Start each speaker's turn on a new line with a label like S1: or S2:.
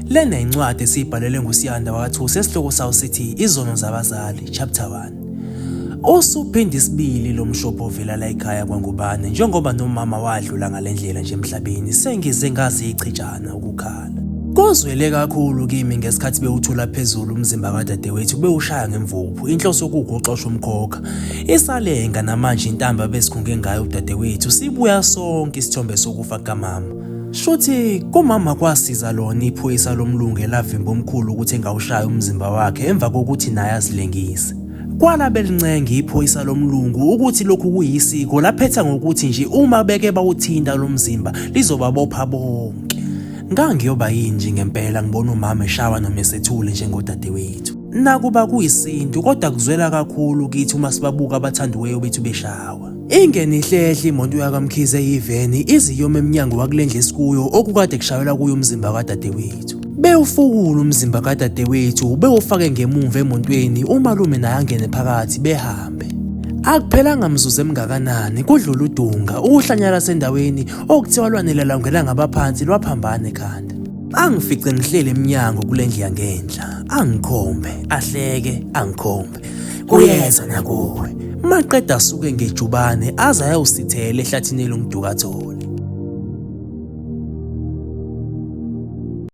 S1: Lena incwadi esiyibhalelwe nguSiyanda wakaThusi esihloko sawo sithi Izono Zabazali Chapter 1. Usuphinde isibili lo mshopho ovela la ekhaya kwaNgubane njengoba nomama wadlula ngale ndlela nje emhlabeni sengize ngazichitshana ukukhala. Kuzwele kakhulu kimi ngesikhathi bewuthula phezulu umzimba kadadewethu bewushaya ngemvuphu inhloso kuwukuxosha umkhokha. Isalenga namanje intambo abesikhunge ngayo udadewethu sibuya sonke isithombe sokufa kukamama. Shuthi kumama kwasiza lona iphoyisa lomlungu elavimba omkhulu ukuthi engawushayi umzimba wakhe emva kokuthi naye azilengise. Kwala belincenga iphoyisa lomlungu ukuthi lokhu kuyisiko laphetha ngokuthi nje uma beke bawuthinta lo mzimba lizobabopha bonke. Ngangiyoba yini nje ngempela ngibona umama eshawa noma esethule njengodadewethu. Nakuba kuyisintu kodwa kuzwela kakhulu kithi uma sibabuka abathandiweyo bethu beshawa. Ingene ihlehle imoto yakaMkhize eyiveni iziyoma emnyango wakulendlu esikuyo okukade kushayelwa kuyo umzimba kadadewethu. Bewufukula umzimba kadadewethu bewufake ngemumva emontweni umalume naye angene phakathi behambe. Akuphelanga mzuzu emngakanani kudlula udunga uhlanya lwasendaweni okuthiwa lwanele lwangena ngabaphansi lwaphambana ekhanda. Angifice ngihleli emnyango kulendlu yangenhla angikhombe ahleke angikhombe. Kuyeza nakuwe. Maqeda asuke ngejubane aze ayosithela ehlathini elingumdukathole.